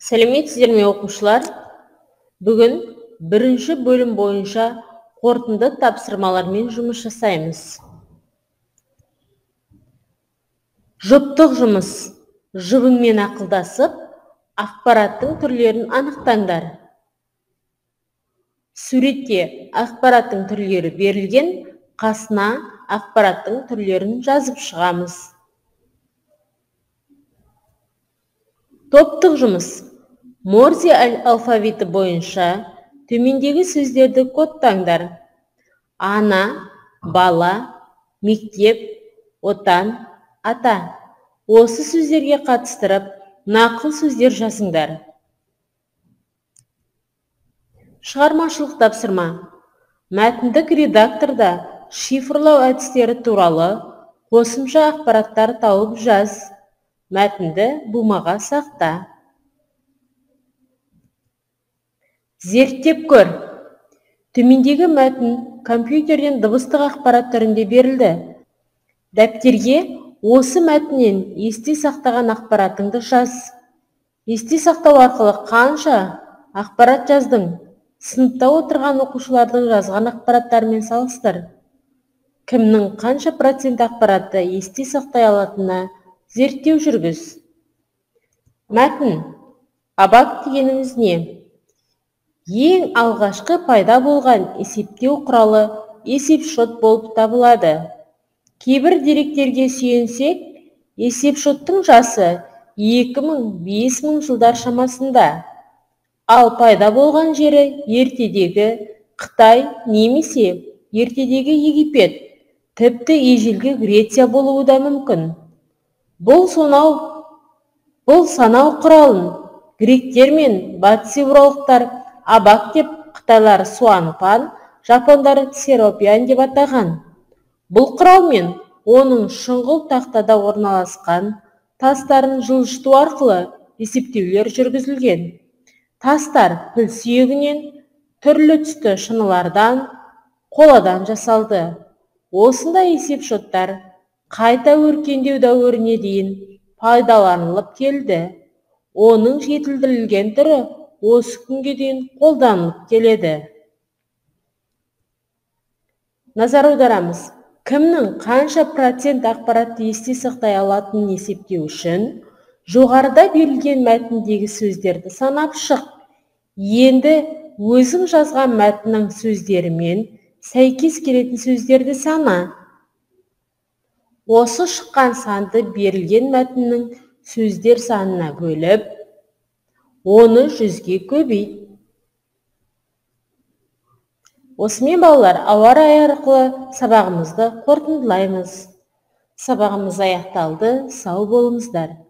Сәлеметсіздер ме, оқушылар? Бүгін бірінші бөлім бойынша қорытынды тапсырмалармен жұмыс жасаймыз. Жұптық жұмыс. Жұбыңмен ақылдасып, ақпараттың түрлерін анықтаңдар. Суретте ақпараттың түрлері берілген, қасына ақпараттың түрлерін жазып шығамыз. Топтық жұмыс. Морзе алфавиті бойынша төмендегі сөздерді кодтаңдар. Ана, бала, мектеп, отан, ата. Осы сөздерге қатыстырып, нақыл сөздер жазыңдар. Шығармашылық тапсырма. Мәтіндік редакторда шифрлау әдістері туралы қосымша ақпараттар тауып жаз. Мәтінді бумаға сақта. Зерттеп көр. Төмендегі мәтін компьютерден дыбыстық ақпарат түрінде берілді. Дәптерге осы мәтіннен есте сақтаған ақпаратыңды жаз. Есте сақтау арқылы қанша ақпарат жаздың? Сыныпта отырған оқушылардың жазған ақпараттарымен салыстыр. Кімнің қанша процент ақпаратты есте сақтай алатынына зерттеу жүргіз. Мәтін. Абак дегеніміз не? Ең алғашқы пайда болған есептеу құралы есепшот болып табылады. Кейбір деректерге сүйенсек, есепшоттың жасы 2000-5000 жылдар шамасында. Ал пайда болған жері ертедегі Қытай немесе ертедегі Египет, тіпті ежелгі Греция болуы да мүмкін. Бұл санау құралын гректер мен батыс еуропалықтар абак деп, қытайлар суанпан, жапондар серопиан деп атаған. Бұл құралмен оның шұңғыл тақтада орналасқан тастарын жылжыту арқылы есептеулер жүргізілген. Тастар піл сүйегінен, түрлі түсті шынылардан, қоладан жасалды. Осындай есепшоттар қайта өркендеу дәуіріне дейін пайдаланылып келді. Оның жетілдірілген түрі осы күнге дейін қолданылып келеді. Назар аударамыз. Кімнің қанша процент ақпаратты есте сақтай алатынын есептеу үшін жоғарыда берілген мәтіндегі сөздерді санап шық. Енді өзің жазған мәтіннің сөздерімен сәйкес келетін сөздерді сана. Осы шыққан санды берілген мәтіннің сөздер санына бөліп, оны 100-ге көбейт. Осымен, балалар, ауа райы арқылы сабағымызды қорытындылаймыз. Сабағымыз аяқталды. Сау болыңыздар.